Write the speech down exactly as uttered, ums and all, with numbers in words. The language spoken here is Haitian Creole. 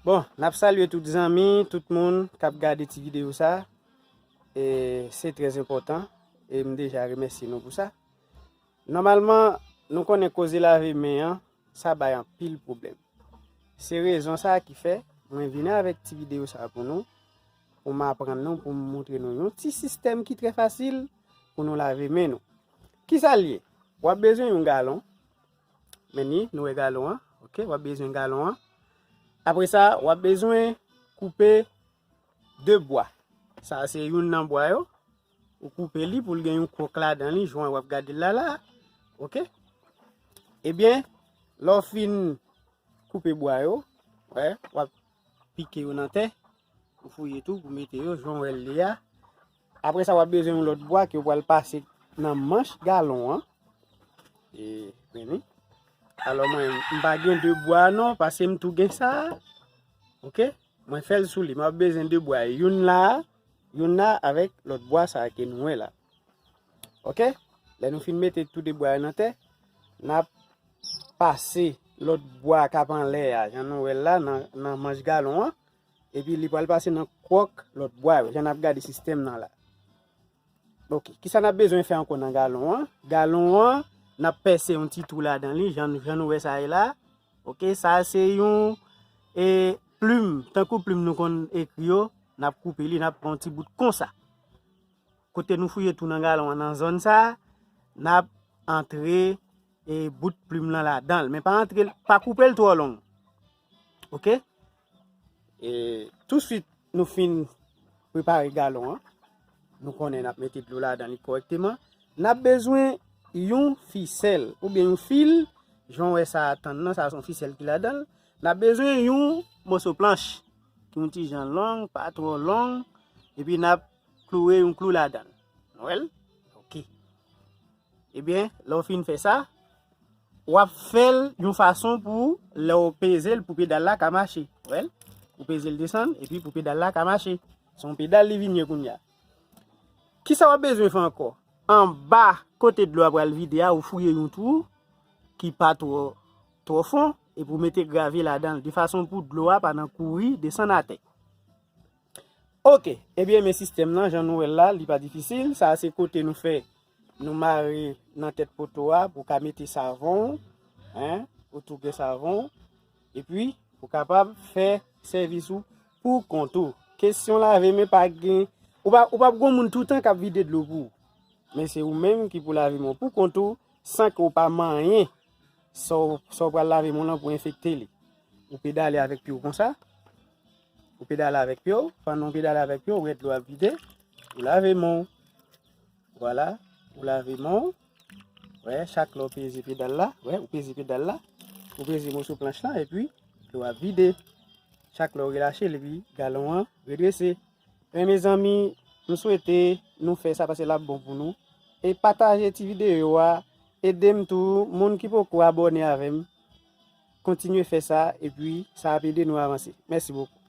Bon, n ap salye tout zanmi, tout moun k ap gade ti videyo sa. E se trè enpòtan. E m deja remèsye nou pou sa. Nòmalman, nou konnen koze lave men an, sa bay anpil pwoblèm. Se rezon sa ki fè mwen vini avèk ti videyo sa pou nou, pou m aprann nou, pou m montre nou yon ti sistèm ki trè fasil pou nou lave men nou. Kisa l ye? W ap bezwen yon galon. Men ni, nou wè galon an. Oke, w ap bezwen galon an. Apre sa, w ap bezwen koupe de bwa. Sa a se youn nan bwa yo. Ou koupe li pou l gen yon kwòk ladan li, jan w ap gade l la la. Oke? Ebyen, lè w fin koupe bwa yo, wè, w ap pike yo nan tè. Ou fouye tou pou mete yo, jan w wè l ye a. Apre sa, w ap bezwen yon lòt bwa ke w pral pase nan manch galon an. E, men ni. Alò, mwen, m pa gen de bwa non, paske m tou gen sa a. Oke? Mwen fè l sou li, m ap bezwen de bwa. Youn la, youn la avèk lòt bwa sa a ke nou wè la. Oke? Lè nou fin mete tou de bwa yo nan tè, n ap pase lòt bwa k ap anlè a, jan nou wè l la, nan, nan manch galon an. Epi li pral pase nan kwòk lòt bwa yo, jan n ap gade sistèm nan la. Oke, kisa n ap bezwen fè ankò nan galon an? Galon an, n ap pèse yon ti twou ladan li, jan, jan nou wè sa ye la. Oke, sa se yon, e, plim, tankou plim nou konn ekri yo, n ap koupe li, n ap pran yon ti bout konsa. Kote nou fouye twou nan galon an, nan zòn sa, n ap antre, e, bout plim lan ladan l, men pa antre l, pa koupe l twò long. Oke? E touswit nou fin prepare galon an, nou konnen n ap mete dlo ladan li kòrèkteman. N ap bezwen yon fisèl oubyen yon fil, jan w wè sa a tann nan, sa a se yon fisèl ki ladan l. N ap bezwen yon moso planch, ki yon ti jan long, pa twò long, epi n ap kloure yon klou ladan l. Nou wè l? Oke. Ebyen, lè w fin fè sa, w ap fè l yon fason pou lè w peze l pou pedal la ka mache. Wè l? Ou peze l desann, epi pou pedal la ka mache. Se yon pedal li vin ye kounye a. Kisa w ap bezwen fè ankò? Anba kote dlo a pral vide a, ou fouye yon twou ki pa twò, twò fon, epi w mete gravye ladan l, de fason pou dlo a pa nan kouri desann atè. Oke, ebyen, men sistèm nan, jan nou wè l la, li pa difisil. Sa a se kote nou fè, nou mare nan tèt poto a pou w ka mete savon w, en, ou touge savon w, epi ou kapab fè sèvis ou pou kont ou. Kesyon lave men pa gen, ou pa, ou p ap gon moun toutan k ap vide dlo pou ou. Men se ou menm ki pou lave men w pou kont ou, san ke w pa manyen sa w, sa w pral lave men w lan pou enfekte li. Ou pedale avèk pye w konsa. Ou pedale avèk pye w. Pandan w pedale avèk pye w, ou wè dlo ap vide. Ou lave men w. Vwala. Ou lave men w. Wè, chak lè w peze pedal la. Wè, ou peze pedal la. Ou peze moso planch lan, epi dlo ap vide. Chak lè w relache l, epi galon an redrese. Men mezanmi, m swete nou fè sa paske l ap bon pou nou. E pataje ti videyo a. Ede m tou, moun ki poko abòne avè m, kontinye fè sa, epi sa ap ede nou avanse. Mèsi bokou.